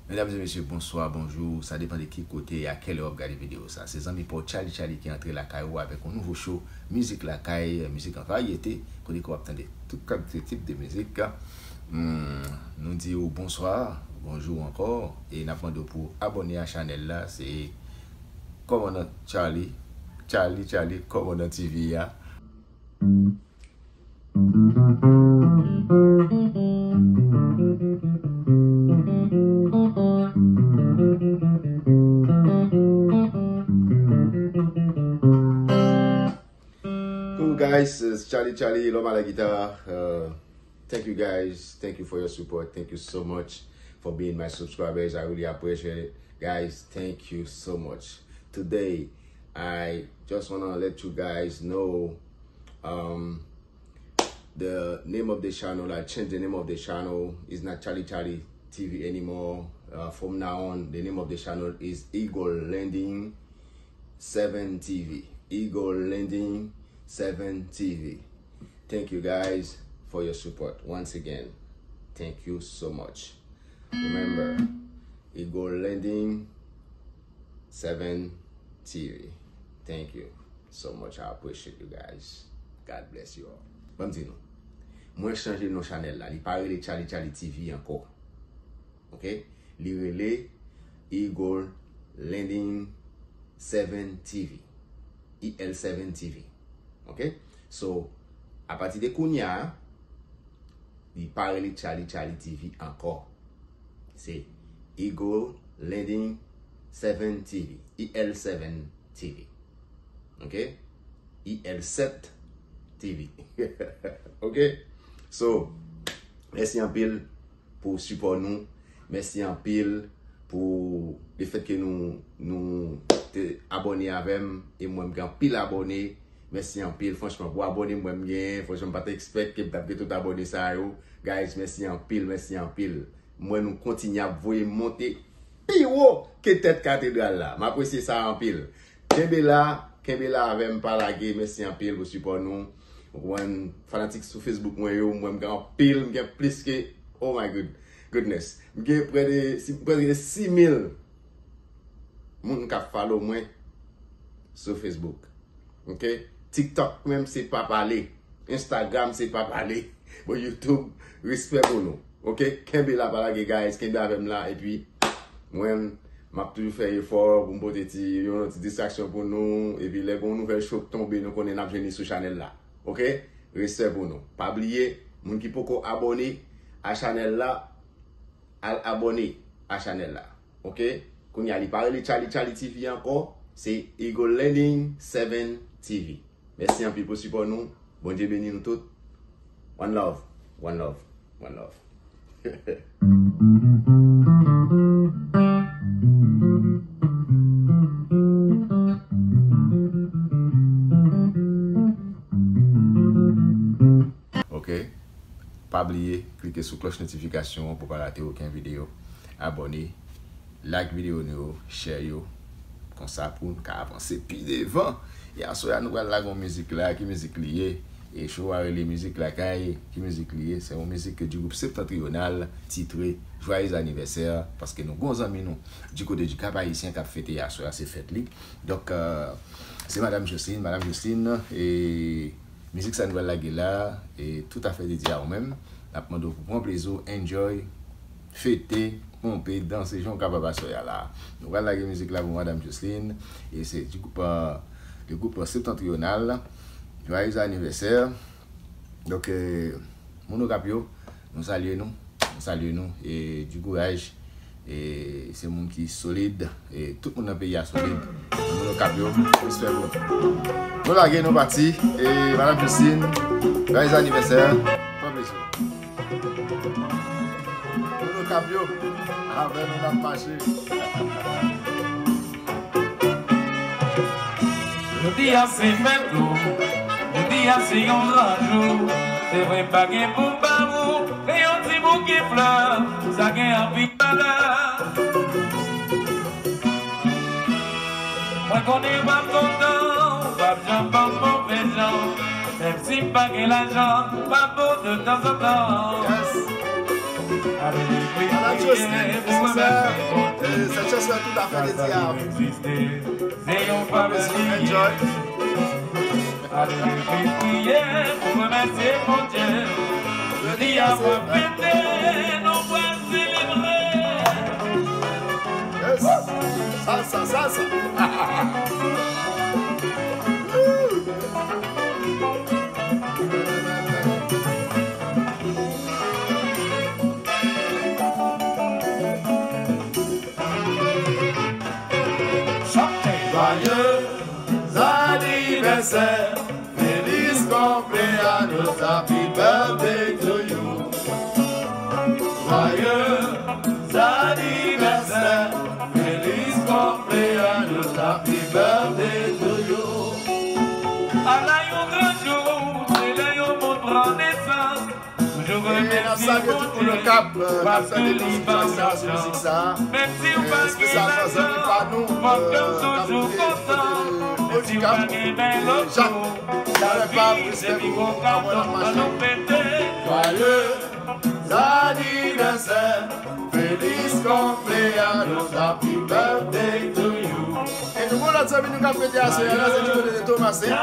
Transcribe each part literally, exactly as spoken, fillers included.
Medam e mesye, bonswa, bonjou. Sa depann de ki kote e a kèlè w ap gade videyo sa. Se zanmi pa w Charly Charly ki antre lakay ou avèk yon nouvo show, mizik lakay, mizik an varyete, kote ke w ap tande tout kalite tip de mizik. Hmm, nou di w bonswa, bonjou ankò, e n ap mande w pou abòne a chanèl la. Se Kòmandan Charly, Charly, Charly, Kòmandan T V a. Cool guys, it's Charly Charly, l'homme à la guitare. Uh, thank you guys, thank you for your support, thank you so much for being my subscribers. I really appreciate it, guys. Thank you so much. Today, I just wanna let you guys know, um, the name of the channel. I changed the name of the channel. It's not Charly Charly T V anymore. Uh, from now on, the name of the channel is Eagle Landing seven T V. Eagle Landing seven T V. Thank you guys for your support. Once again, thank you so much. Remember, Eagle Landing seven T V. Thank you so much. I appreciate you guys. God bless you all. Ban m di nou, mwen chanje non chanèl la. Li pa rele Charly Charly T V ankò. Ok? Li rele Eagle Landing seven T V. E L seven T V. Ok? So, apati de kounye a, li pa rele Charly Charly T V ankò. Se Eagle Landing seven T V, E L seven T V. Ok? E L sept T V. Ok? So, mèsi anpil pou sipò nou. Mèsi anpil pou lefèt ke nou, nou te abòne avè m. E mwen, m gen anpil abòne. Mèsi anpil, franchman, pou abòne mwen m genyen. Franchman, m pa t expect ke m t ap gen tout abòne sa yo. Guys, mèsi anpil, mèsi anpil. M wè nou kontinye ap voye m monte pi wo ke tèt katedral la. M apresye sa anpil. Kenbe la, kenbe la avè m, pa lage. Mèsi anpil pou sipò nou. Ou konprann, fanatik sou Facebook mwen yo, m wè m gen anpil, m gen plis ke, oh my good, goodness. M gen prè de, si, prèske de sis mil moun k ap follow mwen sou Facebook. Ok? TikTok menm se pa pale. Instagram se pa pale. Bon, YouTube, respè pou nou. Ok? Kenbe la, pa lage, guys. Kenbe avè m la. Epi, mwen, m ap toujou fè efò pou m pote ti, yon ti distraksyon pou nou. Epi, lè gen yon nouvèl show k tonbe, nou konnen n ap jwenn li sou chanèl la. Ok? Respè pou nou. Pa bliye, moun ki poko abòne a chanèl la, al abòne a chanèl la. Ok? Kounye a, li pa rele Charly Charly T V ankò, se Eagle Landing seven T V. Mèsi anpil pou sipò nou. Bondye beni nou tout. One love, one love, one love. Ok? Pa bliye klike sou klòch notifikasyon an pou pa rate okenn videyo. Abòne, like videyo nou yo, share yo. Konsa pou n ka avanse pi devan. E aswè a nou pral lage yon mizik la, ki mizik li ye? E show a rele Mizik Lakay, ki mizik li ye? Se yon mizik du groupe Septentrional, titre Joyeux Anniversaire, paske nou gon zanmi nou du côté du Cap Haïtien k ap fete aswè a, se fèt li. Donk, euh, se Madam Jocelyne, Madam Jocelyne, e mizik sa nou pral lage la, e tout afè dedye a ou menm. N ap mande w pou pran plezi w, enjoy, fete, ponpe, danse, jan w kapab aswè a la. Nou pral lage mizik la pou Madam Jocelyne, e se du groupe, euh, le groupe Septentrional, Joyeux Anniversaire. Donk, euh, moun Okap yo, nou salye nou, nou salye nou, e du kouraj. E se moun ki solid. E tout moun nan peyi a solid. Moun Okap yo, respè pou nou. Nou lage, nou pati. E Madam Jocelyne, joyeux anniversaire. Pran plezi. Moun Okap yo, avè nou n ap mache. Jodi a se fèt ou, jodi a se yon gran jou. Se vre pa gen pou ba ou, se yon ti bouke flè, sa gen anpil valè. Mwen konnen w ap kontan, w p ap janm ban m move jan. Menm si m pa gen lajan, m ap bo de tanzantan. Yes. Madan Jocelyne, se sa, e, sèt chanson tout à fait dédié à vous. Enjoy. Jodi a mwen fete, nou pral selebre. Yes. Salsa, salsa. Chante. Joyeux anniversaire, feliz cumpleaños, happy birthday to you. Joyeux anniversaire, feliz cumpleaños, happy birthday to you. Ala yon gran jou, se lè yon moun pran nesans. E n ap salye tout moun Okap, e, k ap tande mizik sa, k ap sou mizik sa. E, espesyalman zanmi pa nou, e, k ap koute kote Okap, e, Jak. Mwen pa respè pou ou, a mwen n ap mache. Joyeux anniversaire, feliz cumpleaños, happy birthday to you. E nou gon lòt zanmi nou k ap fete aswè a la, se di kote de Tomasen. E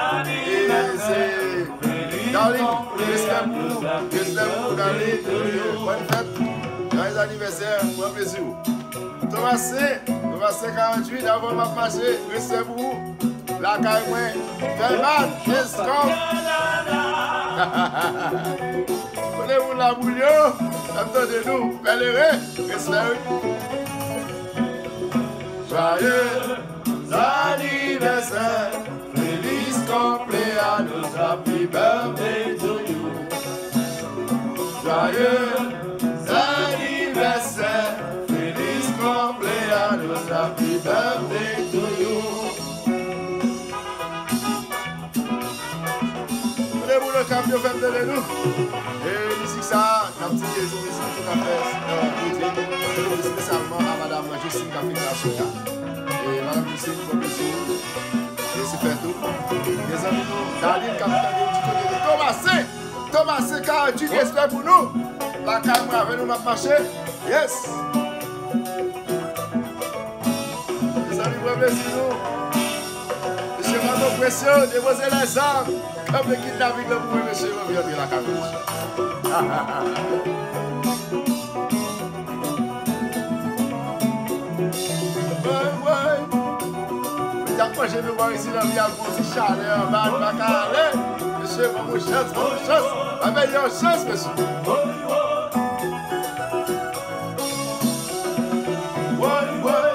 se Darline, respè pou ou, respè pou ou, Darline. Bòn fèt, joyeux anniversaire, pran plezi w. Tomasen, Tomasen karanntuit, avan m ap mache, respè pou ou. Lakay mwen, Fèlman, kenz kòb. Kote moun la boul yo, n ap tande nou, Pèleren, respè wi. Joyeux anniversaire, feliz cumpleaños, happy birthday to you. Joyeux anniversaire, feliz cumpleaños, happy birthday to you. Kote moun Okap yo fè m tande nou. E mizik sa, n ap di ke se yon mizik tout à fait, e, dedye espesyalman a madanm mwen Jocelyne k ap fete aswè a. E madanm Jocelyne, pran plezi w. E se fèt ou. Mezanmi nou, Darline k ap tande di kote de Tomasen. Tomasen karanntuit, respè pou nou. Lakay mwen avè nou m ap mache. Yes. Mezanmi, pran plezi nou. Mesye Mano Presyo, depoze lèzam. Kanpe kidnaping nan pou mwen, mesye, anvi antre lakay mwen, mesye. Woy, woy. Mesye ap manje nou bò isi nan vi a, gon ti chalè anba, nou pa ka ale. Mesye, ban m yon chans, ban m yon chans. Ba m yon chans, mesye. Woy, woy. Woy, woy.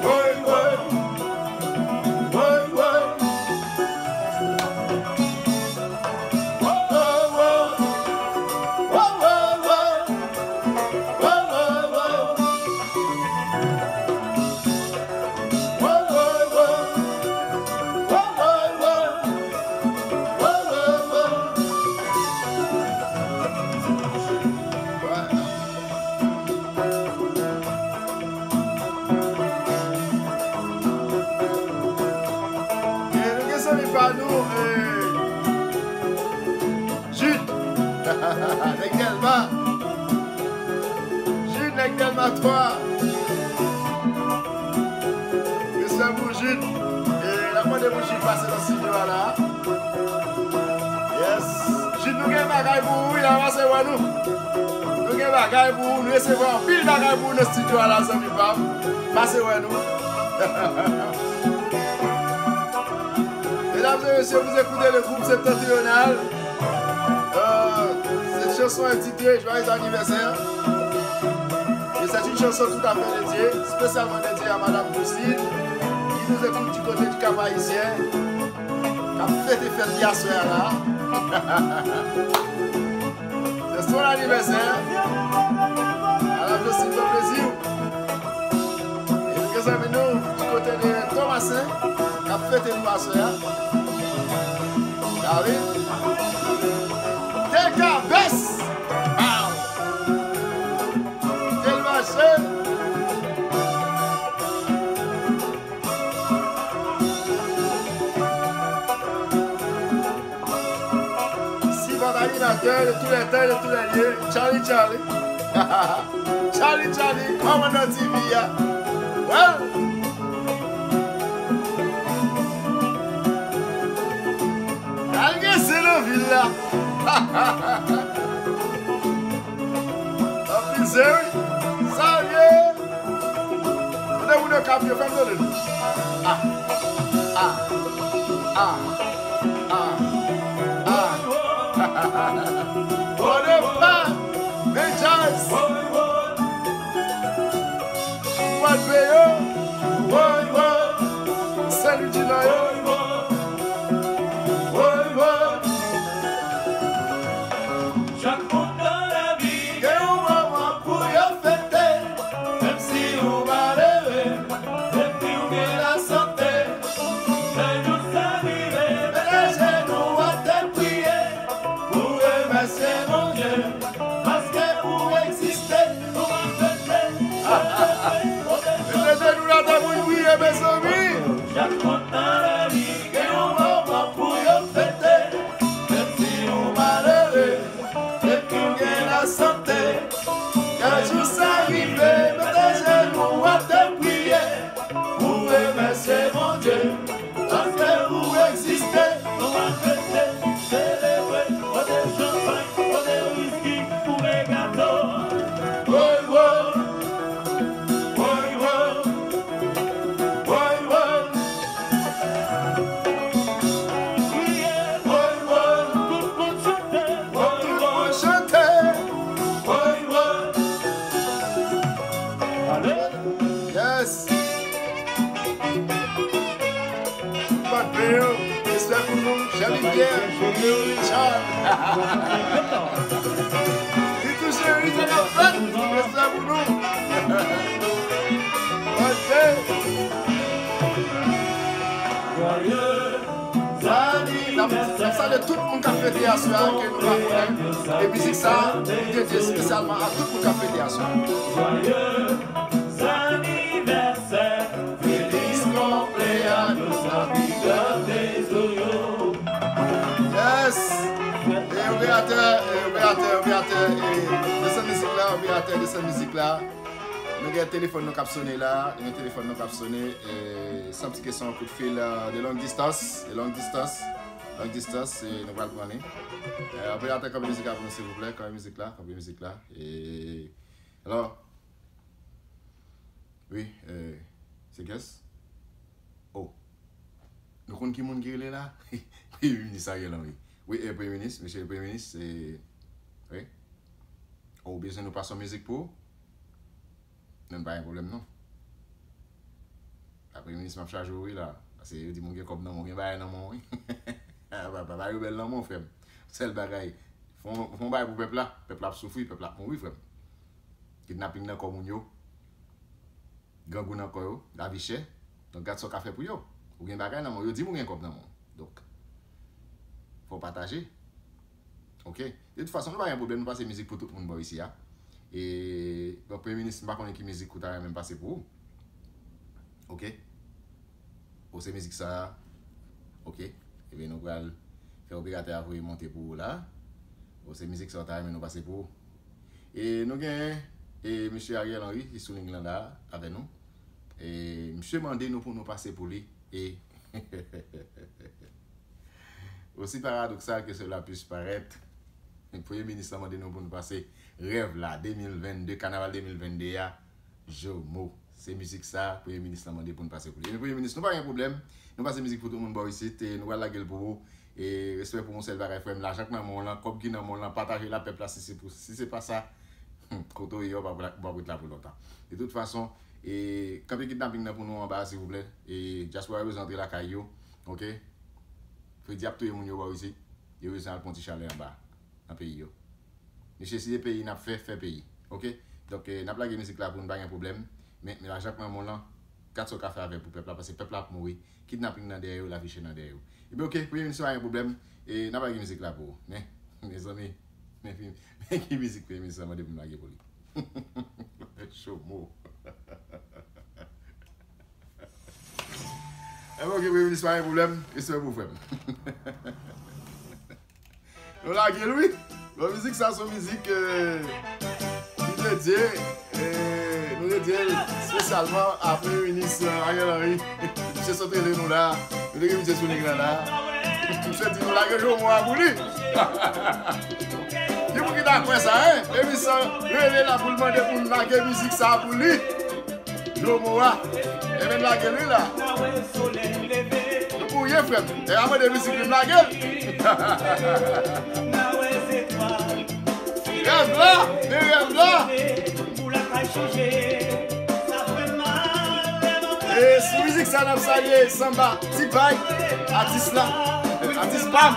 Woy, woy. Woy, woy, woy. Woy, woy, woy. Woy, woy, woy. Woy, woy, woy. Woy, woy, woy. Woy, woy, woy. E nou gen zanmi pa nou, e, Jude. Nèg Dèlma. Jude, nèg Dèlma twa. Respè pou Jude. E n ap mande pou Jude pase nan estidyo a la. Yes. Jude, nou gen bagay pou ou, wi, la, pase wè nou. Nou gen bagay pou ou, nou resevwa anpil bagay pou ou nan estidyo a la, zanmi pa m. Pase wè nou. Mesdames et messieurs, vous écoutez le groupe Septentrional. Euh, cette chanson est titrée Joyeux anniversaire. Et c'est une chanson tout à fait dédiée, spécialement dédiée à Madame Lucille, qui nous écoute du côté du Cap-Haïtien, k ap fete fèt li aswè a la. Se son anivèsè. Ala Jocelyne fè plezi w. E nou gen zanmi nou di kote de Tomasen k ap fete nou aswè a. Gade. Dekabès! Pow! Kite l mache! Si pa ta gen Tè de tou lè tè, de tou lè lye, Charlie Charlie. Charlie Charlie, kòmandan T V a. Well, al gen zen nan vil la. Anpil zen wi. Savye. Tande moun yo k ap yo, fè m tande nou. Ah, ah, ah, ah, ah. Bòn epa, men jazz. Wadbe yo, woy, woy. Sen Lwi di nan yo. Woy, woy. Chak moun nan lavi gen yon moman pou yo fete. Menm si ou malere, epi ou gen lasante, lè jou sa rive, mete jenou atè, priye pou remèsye Bondye, paske ou egziste, nou pa fete. Mete jenou atè pou n priye, mezanmi. Chak moun nan lavi gen yon moman pou yo fete, menm si ou malere, epi w gen lasante. Lè jou sa rive, mete jenou atè, priye pou remèsye Bondye, paske ou egziste. Nou ap fete, selebre, pote chanpay, pote wiski, koupe gato. Woy, woy, woy, woy, woy, woy. Kriye, woy, woy, tout moun chante, woy, woy, chante, woy, woy. Ale. Yes. Bat men yo, respè pou nou, Jean Rivière, Richard. Li touche, li te nan fèt, respè pou nou. Bat men. N ap, n ap salye tout moun k ap fete aswè a, ke nou pa konnen. E mizik sa a, li dedye espesyalman a tout moun k ap fete aswè a. Joyeux anniversaire, feliz cumpleaños, happy birthday to you. Yes! E operatè, e operatè, operatè, e desann mizik la, operatè, desann mizik la. Nou gen telefòn nou k ap sone la, nou gen telefòn nou k ap sone, e se yon ti kesyon kout fil, e, de long distance, de long distance, long distance, e nou pral pran li. E, operatè, kanpe mizik la pou nou, silvouplè, kanpe mizik la, kanpe mizik la. E, alò, wi, e, se kiyès? Oh. Nou konn ki moun ki rele la? Premye minis Ariel Henry. Wi, e, premye minis, mesye premye minis, e, wi. Ou bezwen nou pase yon mizik pou ou? Non, pa gen pwoblèm, non. Premye minis, m ap chaje w, wi, la. Paske yo di m ou gen kòb nan men w, ou gen bagay nan men w, wi. Papa, bagay yo bèl nan men w, frè m. Sèl bagay, fè yon, fè yon bagay pou pèp la. Pèp la ap soufri, pèp la ap mouri, frè m. Kidnaping nan kò moun yo. Grangou nan kò yo, lavi chè. Donk, gad sa w ka fè pou yo. Ou gen bagay nan men w, yo di m ou gen kòb nan men w. Donk, fò w pataje. Ok? De tout fason, nou pa gen pwoblèm, nou pase mizik pou tout moun bò isi a. E, bon, premye minis, m pa konnen ki mizik ou ta renmen m pase pou ou. Ok? Ou se mizik sa a. Ok? Ebyen, nou pral fè operatè a voye monte pou ou la. Ou se mizik sa ou ta renmen nou pase pou ou. E nou gen, e, mesye Ariel Henry, ki sou liy lan la, avè nou. E, misye mande nou pou nou pase pou li. E, aussi paradoxal que cela puisse paraître, premye minis lan mande nou pou nou pase rèv la, de mil vennde, kanaval de mil vennde a, Jomo. Se mizik sa, premye minis lan mande pou nou pase pou li. Ebyen, premye minis, nou pa gen pwoblèm. Nou pase mizik pou tout moun bò isit, e nou pral lage l pou ou. E respè pou yon sèl bagay, frè m, lajan k nan men w lan, kòb ki nan men w lan, pataje l ak pèp la, si se pou, si se pa sa, hmm, kote w ye a, w p ap, w p ap ret la pou lontan. De tout fason, e kanpe kidnaping nan pou nou anba a, silvouplè. E dyaspora yo bezwen antre lakay yo, ok? Fredi ap touye moun yo bò isit, yo bezwen al pran ti chalè anba, nan peyi yo. Mesye, si se peyi n ap fè, fè peyi. Ok? Donk, eh, n ap lage mizik la pou nou, pa gen pwoblèm. Men, men lajan k nan men w lan, gad sa w ka fè avè l pou pèp la, paske pèp la ap mouri. Kidnaping nan dèyè yo, lavi chè nan dèyè yo. Ebyen, ok, premye minis, pa gen pwoblèm. E n ap lage mizik la pou ou. Men, mezanmi, men, men ki mizik premye minis la mande pou m lage pou li? Chomo. Ebyen, ok, premye minis, pa gen pwoblèm. Respè pou ou, frè m. Nou lage l, wi. Bon, mizik sa se yon mizik, euh, ki dedye, euh, nou dedye l espesyalman a Premye Minis, euh, Ariel Henry. Misye sot rele nou la. Nou te gen misye sou liy la la. Misye di nou lage Jomo a pou li. Ki moun ki ta kwè sa, en? Epi sa rele la pou l mande pou n lage mizik sa pou li. Jomo a. Ebyen, lage l wi la. Nou pou ye, frè m. E a mande mizik li, m lage l. Rèv la, men rèv la. E sou mizik sa, n ap salye Sanba, Ti Pay, atis la, atis pa m.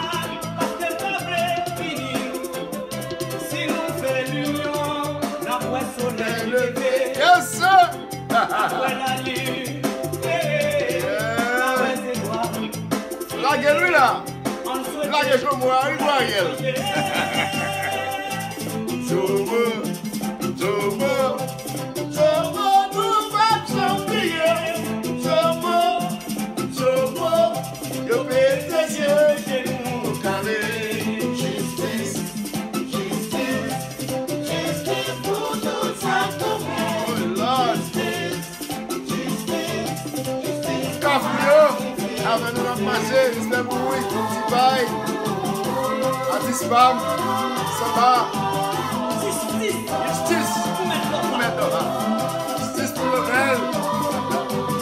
Yes, sir. Yeah. Lage l wi la. Lage Jomo a wi, Ariel. Jomo, Jomo, Jomo, nou p ap janm bliye. Jomo, Jomo, yo pete zye nou kale. Jistis, jistis, jistis pou tout sa k mouri. Oh Lord. Kafou yo, avè nou n ap mache, respè pou ou, Ti Pay, atis pa m, Sanba. Jistis pou Mèt Dòma. Jistis pou Jovenel.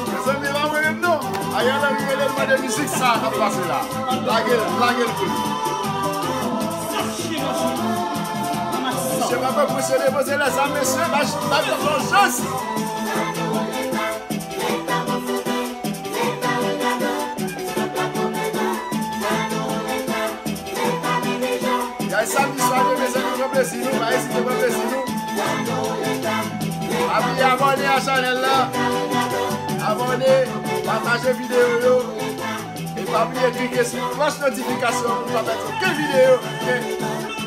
Mezanmi, e pa mwen menm non. Ariel Henry rele l mande mizik sa k ap pase la. Lage l, lage l pou li. Mesye, pa fè presyon, depoze lèzam, mesye, bay, bay pèp la yon chans. Guys, samdi swa, mezanmi, pran plezi nou, pa ezite pran plezi nou. Pa bliye abòne a chanèl la. Abòne, pataje videyo yo. E pa bliye klike sou klòch notifikasyon pou n pa pèdi okenn videyo ke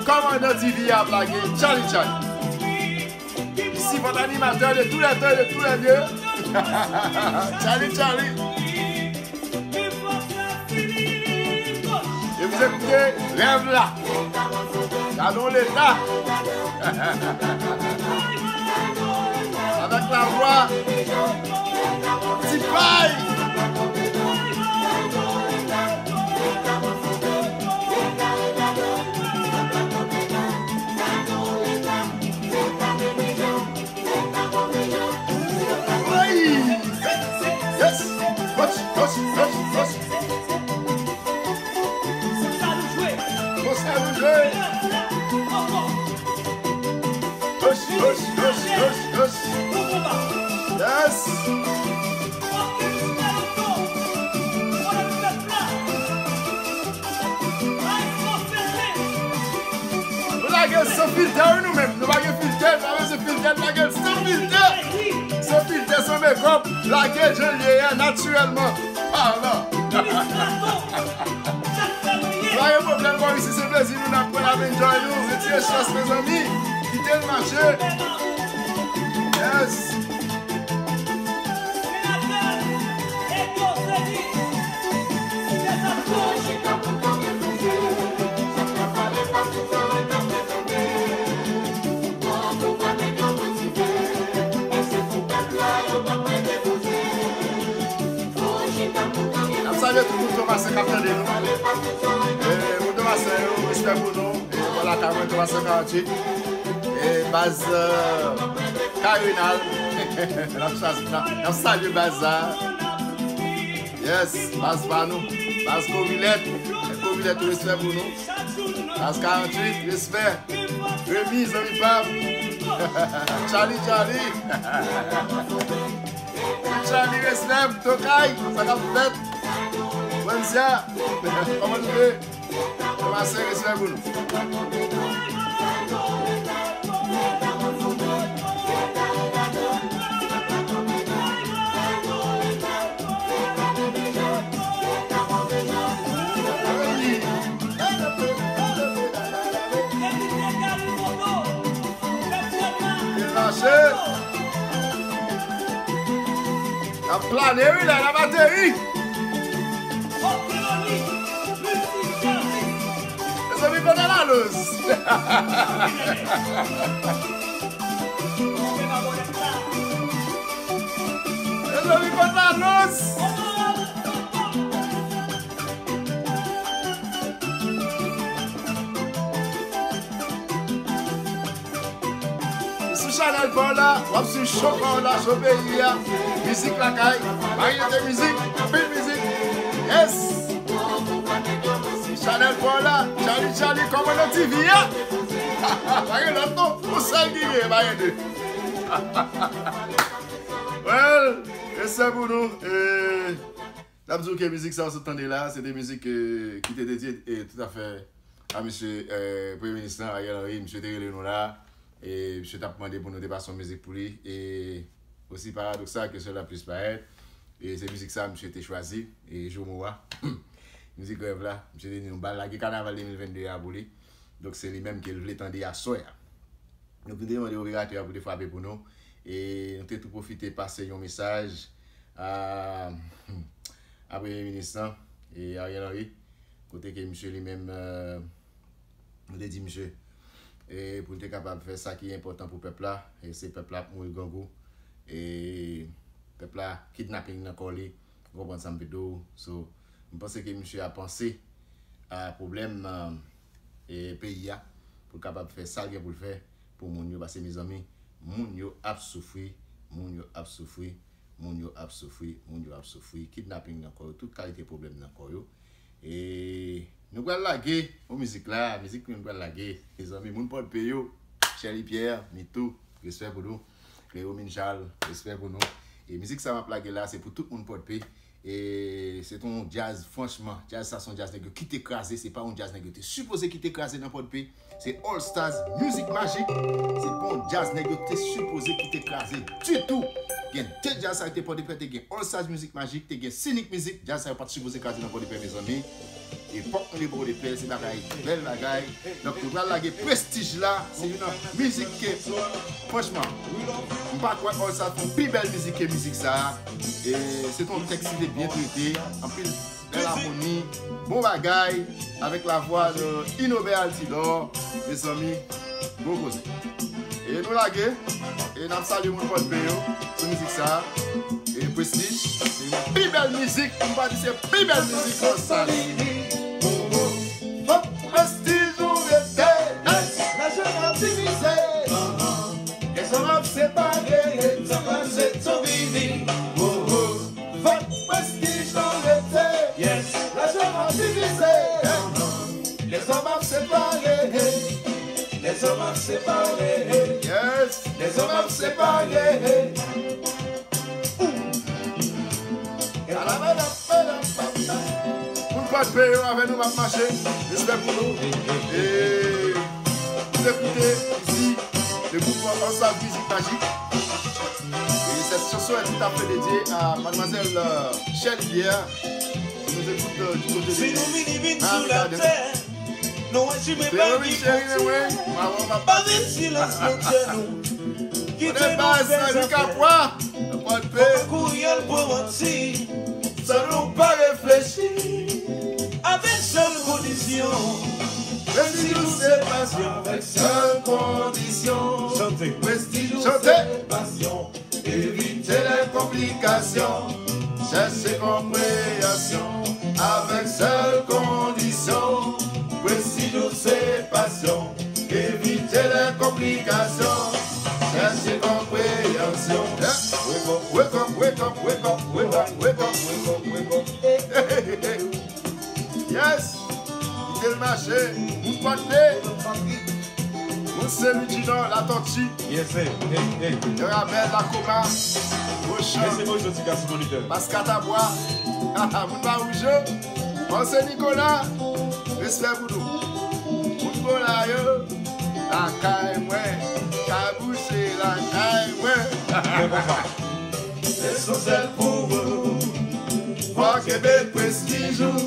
Kòmandan T V ap lage. Charlie, Charlie. Isi, votre animateur de tous les temps et de tous les lieux. Charlie, Charlie. E vous écoutez Rèv la. Gadon leta. Avec la voix Ti Pay. Wi! Yes! Hush, hush, hush, hush! Konsa nou jwe! Hush, hush, hush, hush, hush! Yes! Nou lage l san filtè, wi, nou menm. Nou pa gen filtè, nou pa bezwen filtè, nou lage l san filtè. San filtè, san mekòp, lage l jan l ye a, natirèlman palan. Nou pa gen pwoblèm, bò isi, se plezi nou n ap pran, n ap enjoy nou. Retire chans, mezanmi. Kite l mache. Yes. N ap salye tout moun Tomasen k ap tande nou. E, moun Tomasen yo, respè pou nou. E, bò lakay mwen, Tomasen karanntuit. E, baz, euh, Kay Renal. N ap sa-, n ap, n ap salye baz la. Yes, baz pa nou. Baz Kovilèt. Kovilèt, respè pou nou. Baz karanntuit, respè. Remy, zanmi pa m. Charlie, Charlie. Charlie, respè, Tokay, sa k ap fèt? Wanzia, kòman nou ye? Kòmanse, respè pou nou. L mache. N ap plane, wi, la, n ap ateri. Mezanmi, pandan Lalos. Mezanmi, kot Lalos? Sou chanèl pa w la, w ap swiv cho pa w la, cho peyi a. Mizik lakay, varyete mizik, anpil mizik. Yes! Sou chanèl pa w la, Charlie Charlie, kòmandan T V a. Pa gen lòt non, yon sèl ki gen, pa gen de. Well, respè pou nou. E, n ap di w ke mizik sa w sot tande la, se de mizik, e, ki te dedye, e, toutafè a mesye, e, Premye Minis lan, Ariel Henry. Mesye te rele nou la, e mesye t ap mande pou nou te pase yon mizik pou li. E osi paradoksal ke cela puisse paraître, e se mizik sa mesye te chwazi, e jou mo a. Mizik rèv la, mesye te di nou ba l lage kanaval de mil vennde a pou li. Donk se li menm ke l vle tande aswè a. Nou te mande operatè a pou te frape pou nou. E nou te tou pwofite pase yon mesaj a, a Premye Minis lan, e Ariel Henry, kote ke misye li menm, e, nou te di misye, e pou l te kapab fè sa ki enpòtan pou pèp la, e se pèp la ap mouri grangou, e pèp la kidnaping nan kò li, ou konprann sa m vle di w. So, m panse ke misye a panse a pwoblèm, e, peyi a, pou l kapab fè sa l gen pou l fè pou moun yo, paske mezanmi, moun yo ap soufri, moun yo ap soufri, moun yo ap soufri, moun yo ap soufri, kidnaping nan kò yo, tout kalite pwoblèm nan kò yo. E nou pral lage yon mizik la, mizik nou pral lage, mezanmi, moun Pòdpe yo, Sherly Pierre, Mitou, respè pou nou, Cléomine Charles, respè pou nou. E mizik sa m ap lage la, se pou tout moun Pòdpe. E se t on djaz, franchman, djaz sa se on djaz nèg yo kite kraze, se pa on djaz nèg yo te sipoze kite kraze nan Pòdpe. Se All Stars Music Magic, se pa on djaz nèg yo te sipoze kite kraze ditou. Gen de djaz sa yo te Pòdepè, te gen All Stars Music Magic, te gen Scenic Music, djaz sa yo pa t sipoze kraze nan Pòdepè, mezanmi. Epòk nou de Pòdepè, se bagay, bèl bagay. Donk, nou pral lage Prestige la, se youn nan mizik ke, franchman, m pa kwè All Stars fè yon pi bèl mizik ke mizik sa. E se t on tèks ki te byen trete, anpil bèl amoni, bon bagay, avèk lavwa de Inobert Altidor, mezanmi, gwo koze. E nou lage, e n ap salye moun Pòdpe yo sou mizik sa. E Prestige, se youn pi bèl mizik, m pa di se pi bèl mizik konsa. Fòk Prestige ou rete, lajan ap divize, lèzòm ap separe, sa pase tou vini. Fòk Prestige nou rete. Yes. Lajan ap divize. Lèzòm ap separe. Lèzòm ap separe. Yes. Lèzòm ap separe. Moun Pòdpe yo avè nou, m ap mache. Respè pou nou. E nou te koute isi le gwoup All Stars Music Magic. Et cette chanson est tout à fait dédiée à mademoiselle, euh, Sherly Pierre, qui nous écoute, euh, du côté de Miami Gardens. Cléomine Chérie, men mwen, maman, papa. Kite nou fè zafè. Pòdpe. Kouri al pran manti. Sa nou pa reflechi. Avèk sèl kondisyon. Prestige ou se pasyon. Avèk sèl kondisyon. Chante. Prestige ou se pasyon. Evite lè konplikasyon. Chèche konpreyansyon. Avèk sèl kondisyon. Prestige ou se pasyon. Evite lè konplikasyon, chèche konpreyansyon. Wake up, wake up, wake up, wake up, wake up, wake up, wake up, wake up. Hey, hey, hey, hey. Yes! Kite l mache, moun Pòdpe. Moun Sen Lwi di Nò, Latòti. Yes, sir. Hey, hey. Mirabel, Lakoma, Gochan. Mèsi pou jodi gason monitè. Paskatabwa. Moun Ba Wouj yo. Panse Nikola, respè pou nou. Moun Gola yo, lakay mwen, ka bouche lakay mwen. Lesansyèl pou ou, fò kenbe prestij ou.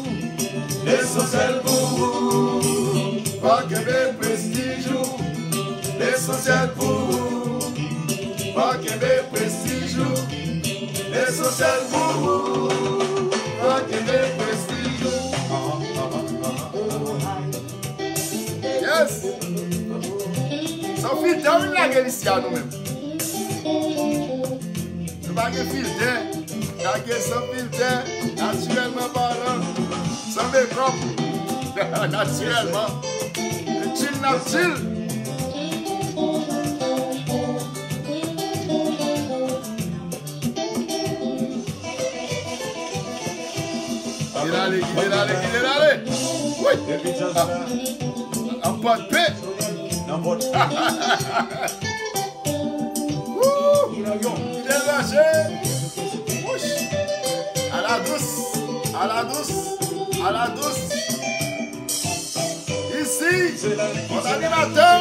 Lesansyèl pou ou, fò kenbe prestij ou. Lesansyèl pou ou, fò kenbe prestij ou. Lesansyèl pou ou, fò kenbe prestij ou. Filtè, wi, n lage l isi a nou menm. Nou pa gen filtè. Lage san filtè, natirèlman palan, san mekòp. Natirèlman. Chill n ap chill. Kite l ale, kite l ale, kite l ale. Wi. Ah. An pòt pe. Wouh. Kite l mache. Wouch. A la dous, a la dous, a la dous. Isi, kòm animatè,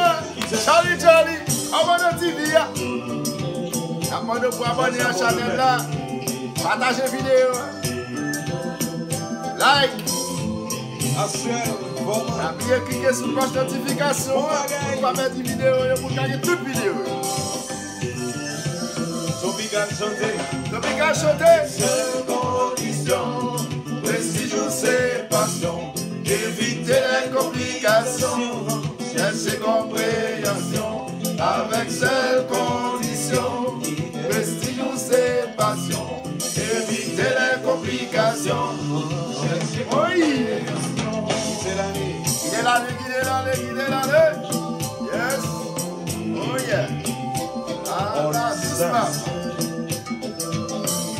Charlie Charlie, abòne T V a. N ap mande w pou abòne a chanèl la, pataje videyo a, like. Pa bliye klike sou klòch notifikasyon an pou w pa pèdi videyo yo, pou w ka gen tout videyo yo. Zombie Gang chante. Zombie Gang chante. Sèl kondisyon, prestij ou se pasyon. Evite lè konplikasyon, chèche konpreyansyon. Avèk sèl kondisyon, prestij ou se pasyon. Evite lè konplikasyon, chèche konpreyansyon. Kite l ale, kite l ale, kite l ale. Yes. Oh yeah. Ah, la, dousman.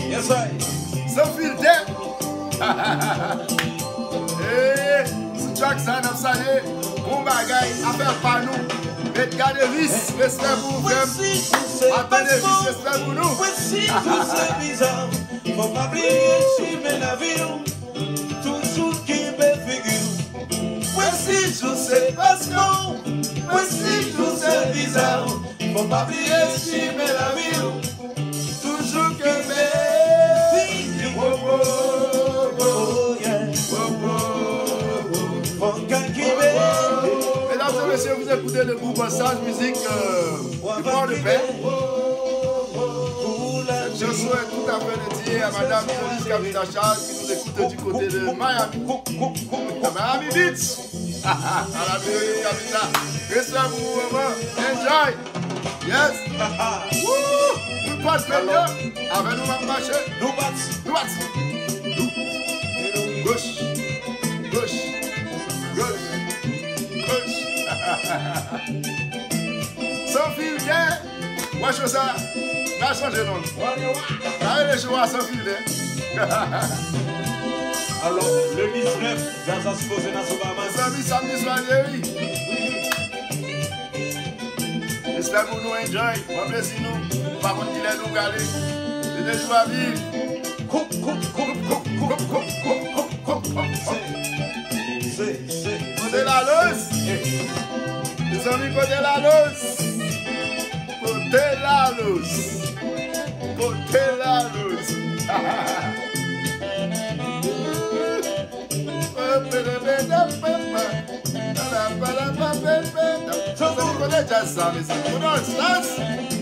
Yes, I. San filtè. Eh, sou track sa, n ap salye. Bon bagay, afè pa nou. Met gade vis, respè pou ou, frè m. Atande vis, respè pou nou. Prestij ou se viza. Fò pa bliye chimen lavi w. Toujou kenbe figi w. Prestij ou se pasyon. Prestij ou se viza. Fò pa bliye chimen lavi w. Toujou kenbe. Wo, wo, wo, yeah. Wo, wo, wo. Fò n ka kenbe. Mesdames et messieurs, vous écoutez le groupe Saz Music, euh, du Port-de-Paix. Cette chanson est tout à fait dédiée à Madame Yolise Capitachal qui nous écoute du côté de Miami. Miami Beach. A la Véronique Capita. Respè pou ou, manman. Enjoy. Yes. Woo! Tout pòt fèt yo. Avè nou m ap mache. Nou bat. Nou bat. Nou. Goch. Goch. Goch. Goch. San filtè. Wè cho sa. N a chanje non l. N a rele cho a San filtè. Alò, le diznèf, Zaza sipoze nan sou Bahamas. Mezanmi, samdi swa li ye, wi. Respè pou nou, enjoy, pran plezi nou. Nou pa konn kilè nou prale. Se de jou a viv. Koup, koup, koup. Kote Laloz? Mezanmi, kote Laloz? Kote Laloz? Kote Laloz? Mezanmi, kote djaz sa, mezanmi? Kote All Stars?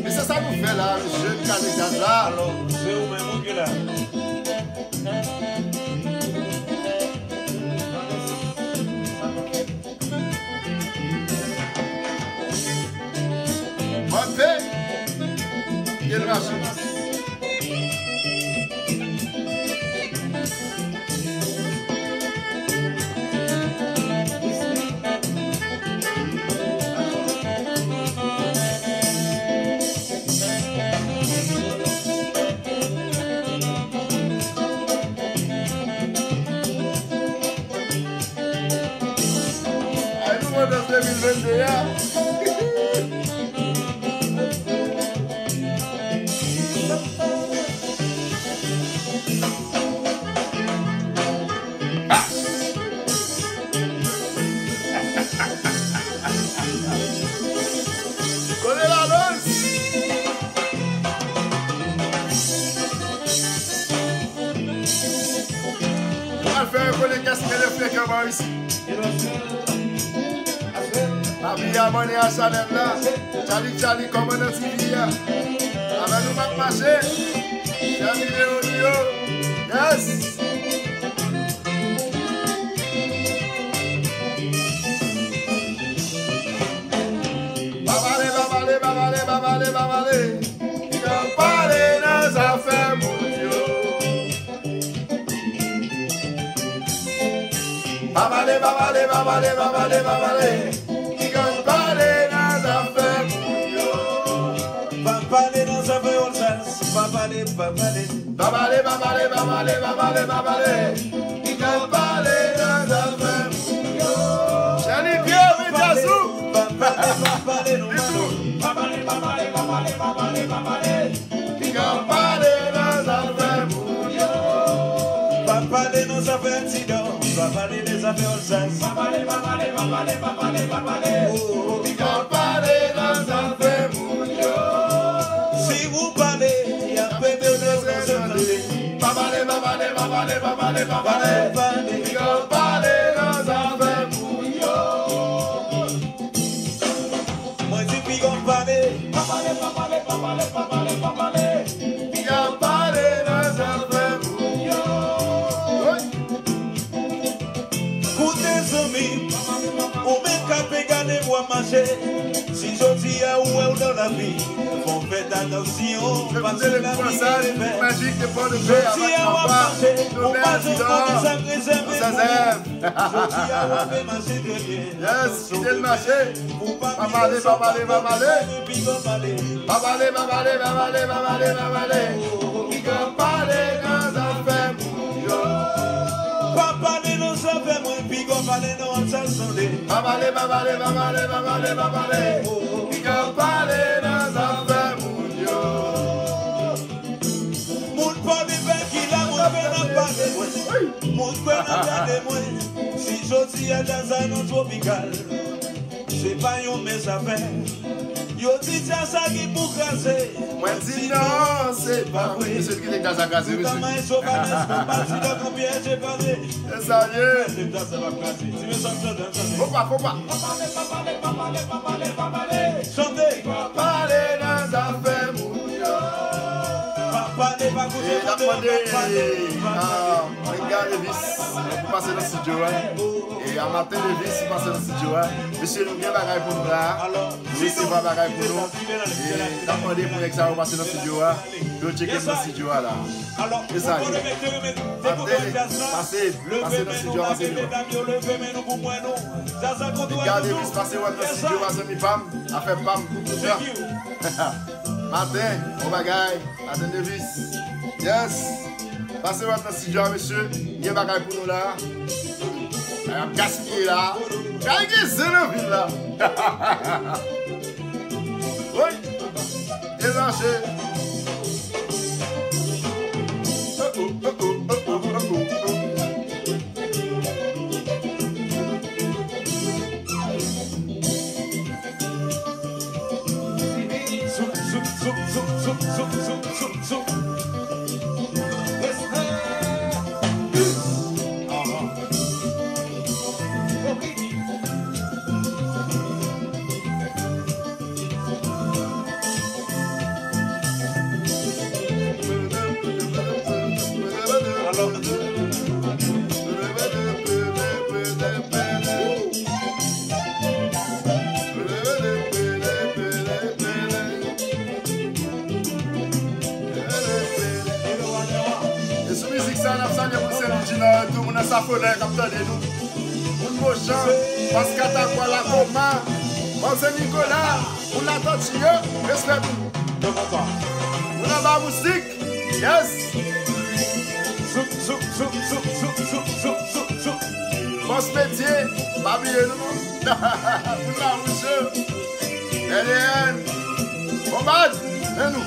Men se sa nou fè la, mesye, nou gade djaz la. Alò, se ou menm ou ki la. Mande. Kite l mache. Ay, nou mande de mil vennde a. Kote Laloz? Nou pral fè yo konnen kès ki gen le frekan bò isi. Pa bliye abòne a chanèl la. Charlie Charlie, kòmandan T V a. Avè nou m ap mache. Share videyo nou yo. Yes. Pa pale, pa pale. Pa pale, pa pale, pa pale. Piga pale nan zafè moun yo. Pa pale nan zafè Olsas. Pa pale, pa pale. Pa pale, pa pale, pa pale, pa pale, pa pale. Piga pale nan zafè moun yo. Chèli Pye, wi, Djazou. Pa pale, pa pale, non, non. Pa pale, pa pale, pa pale, pa pale, pa pale. Piga pale nan zafè moun yo. Pa pale nan zafè aksidan. Pa pale de zafè Olsas. Pa pale, pa pale, pa pale, pa pale, pa pale. Oh, oh. Piga pale nan zafè moun yo. Si ou pale, y ap pete w nan zafè tande. Pa pale, pa pale, pa pale, pa pale, pa pale. Piga pale nan zafè moun yo. Mwen di piga pale. Pa pale, pa pale, pa pale, pa pale, pa pale. Piga pale nan zafè moun yo. Wi. Koute zanmi, ou menm k ap gade m w ap mache. Si jodi a ou wè w nan lavi, fò w fè atansyon, paske lavi gen efè. Jodi a w ap mache, ou pa janm konnen sa k rezève pou ou. Jodi a w ap mache trè byen. Yes, kite l mache. Pa pale, pa pale, pa pale. Pa pale, pa pale, pa pale, pa pale, pa pale. Piga pale nan zafè moun yo. Pa pale nan zafè mwen, piga pale nan Olsas tande. Pa pale, pa pale, pa pale, pa pale, pa pale. Piga pale nan zafè moun yo. Moun pa vin fè ki la, moun kwè nan pale mwen. Moun kwè nan tande mwen. Si jodi a djaz la nan Tropikal, se pa yon mens afè. Yo di djaz sa ki pou kraze. Mwen di non, se pa vre. Mesye ki te djaz la kraze, mesye. Toutan maestro pa dèske pa di lòt an pyèje kraze. Se sa l ye. Mwen se djaz sa p ap kraze. Ti mesye, chante, chante. Fò pa, fò pa. Pa pale, pa pale, pa pale, pa pale, pa pale. Chante. Pa pale nan zafè moun yo. Pa pale, pa koute, pa pale, pa pale. Edgar Davis pou pase nan estidyo a. E a Martin Davis pou pase nan estidyo a. Mesye, nou gen bagay pou nou la. Nou resevwa bagay pou nou. E n ap mande pou nèg sa yo pase nan estidyo a. Yo tcheke m nan estidyo a la. E sa ye. Martin, pase, pase nan estidyo a, pase devan. Edgar Davis, pase wè m nan estidyo a, zanmi pa m. Afè pa m pou toutan. Martin, bon bagay. Martin Davis. Yes. Pase wè m nan estidyo a, mesye. Gen bagay pou nou la. Ay, ap gaspiye la. Kay gen zen nan vil la. Woy. E mache. Oh, oh, oh, oh. E sou mizik sa n ap salye moun Sen Lwi Dinò, tout moun nan Safolè k ap tande nou. Moun Mochan, Mas Katagwa, Lakoma, Manzè Nikola, moun Latòti yo, respè pou nou. Moun anba moustik, yes. Zouk, zouk, zouk. Bòs Metye, pa bliye nou non. Moun Lawouch yo. L D N. Konbad, men nou.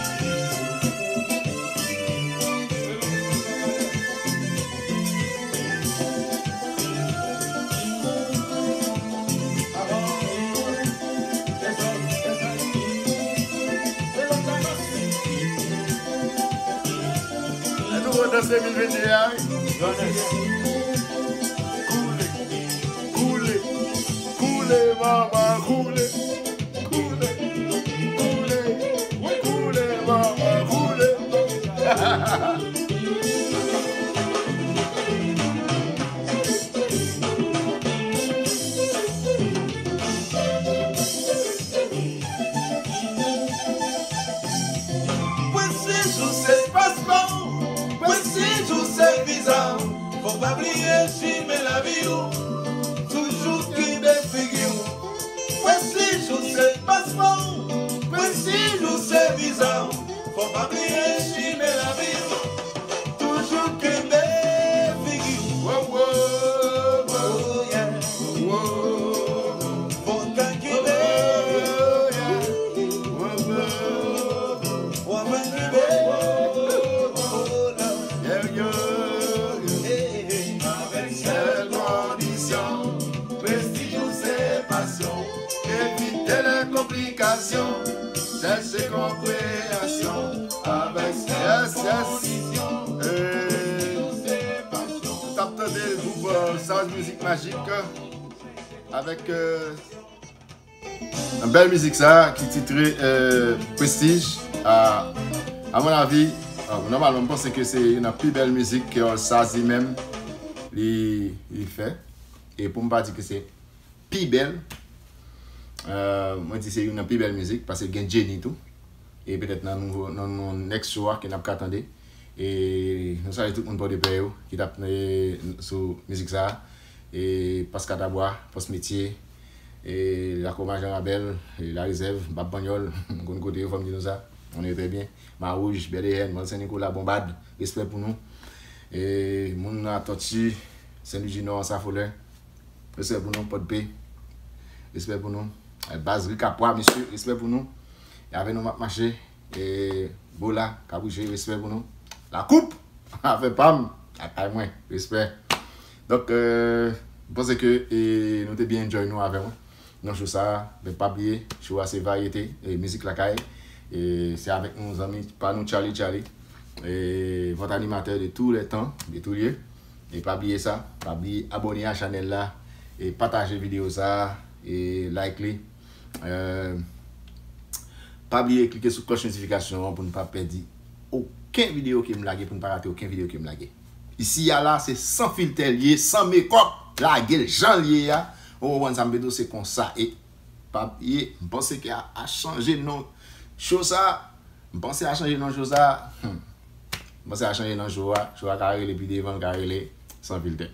Lè nou wè dans de mil venteyen a, wi. Koule, koule, koule, manman, koule. Koule, koule, koule, manman, koule. Premye jou se paspò, premye jou se viza. Fò w pa bliye chimen lavi w. Toujou Fò pa bliye chimen lavi. Toujou kenbe figi. Wo, wo, wo, yeah. Wo, wo, wo. Fò ka kenbe. Wo, wo, wo. Fò pa kenbe. Wo, wo, wo. Yeah, yeah, yeah. Avèk sèl kondisyon, prestij ou se pasyon. Evite lè konplikasyon, chèche konpreyasyon. Avèk sèl kondisyon, prestij ou se pasyon. Hey. Nou t ap tande gwoup, euh, Sounds Music Magic, euh, avèk, euh, yon bèl mizik sa ki titre, euh, Prestige. A, a mon avi, euh, nòmalman, m panse ke se youn nan pi bèl mizik ke All Stars li menm li, li fè. E pou m pa di ke se pi bèl, euh, mwen di se youn nan pi bèl mizik, paske gen Jenny tou. E petèt nan nouvo, nan, nan next show a ke n ap ka tande. E nou salye tout moun Pòdepè yo ki t ap, e, sou mizik sa a. E Pascal Tabwa, Fòs Metye, e Lakou Majan Rabèl, e Larezèv, Bab Panyòl, m konn kote yo, fò m di nou sa. On est très bien. Mawouj, Bèleyèn, Mòn Sen Nikola, Bonbad, respè pou nou. E moun nan Atòti, Sen Lwi di Nò, Ansafolè, respè pou nou, Pòdpe, respè pou nou. E baz Rikapwa, mesye, respè pou nou. E avè nou m ap mache. E Bola, Kabouche, respè pou nou. Lakoup, afè pa m, lakay mwen, respè. Donk, euh, m panse ke, e, nou te byen enjoy nou avè mwen nan show sa a. Men pa bliye, show a se varyete, e, mizik lakay. E se avèk nou zanmi pa nou Charlie Charlie, e, votre animateur de tous les temps, de tous lieux. E pa bliye sa, pa bliye abòne a chanèl la, e pataje videyo sa a, e like li. Euh, pa bliye klike sou klòch notifikasyon an pou n pa pèdi okenn videyo ke m lage, pou n pa rate okenn videyo ke m lage. Isi a la, se san filtè l ye, san mekòp, lage l jan l ye a. Ou konprann sa m vle di w, se konsa. E pa bliye, m panse ke a, a chanje non show sa. M panse a chanje non show sa. Hmm. M panse a chanje non show a. Show a ka rele pi devan, l ka rele San Filtè.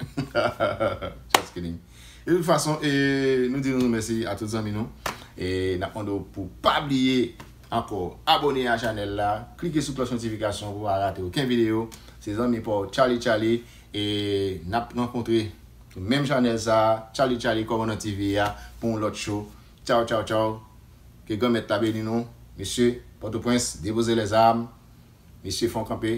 Just kidding. De tout fason, e, nou di nou mèsi a tout zanmi nou. E n ap mande w pou pa bliye ankò abòne a chanèl la, klike sou klòch notifikasyon pou w pa rate okenn videyo. Se zanmi pa w Charlie Charlie. E n ap rankontre sou menm chanèl sa a, Charlie Charlie Kòmandan T V a, pou yon lòt show. Tchaw, tchaw, tchaw. Ke Granmèt la beni nou. Mesye, Pòtoprens, depoze lèzam. Mesye, fò n kanpe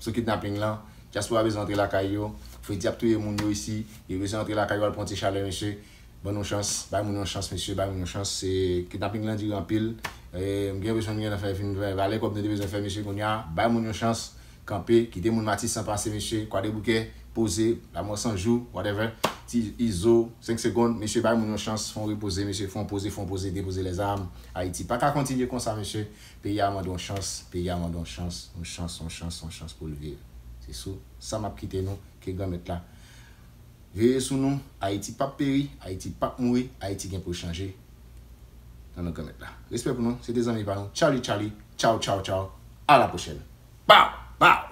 sou kidnaping lan. Dyaspora bezwen antre lakay yo. Fredi ap touye moun yo isi. Yo bezwen antre lakay yo, al pran ti chalè, mesye. Ban nou chans, bay moun yon chans, mesye, bay moun yon chans. Se, kidnaping lan dire anpil. E, m gen enpresyon n gentan fè, fin fè valè kòb nou te bezwen fè, mesye, kounye a. Bay moun yon chans. Kanpe, kite moun Matisan pase, mesye. Kwadèboukè, poze, Lamò San Jou, whatever. Ti Izo, senk segonn, mesye, bay moun yon chans, fè yon repoze, mesye, fè yon poze, fè yon poze, depoze lèzam. Ayiti pa ka kontinye konsa, mesye. Peyi a mande yon chans, peyi a mande yon chans, yon chans, yon chans, yon chans pou l viv. Se sou sa m ap kite nou, ke Granmèt la veye sou nou. Ayiti p ap peri, Ayiti p ap mouri, Ayiti gen pou l chanje. Nan non Granmèt la. Respè pou nou, se te zanmi pa nou, Charlie Charlie. Tchaw, tchaw, tchaw. A la pwochèn. Pow! Pow!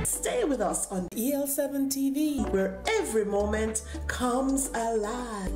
Stay with us on E L seven T V, where every moment comes alive.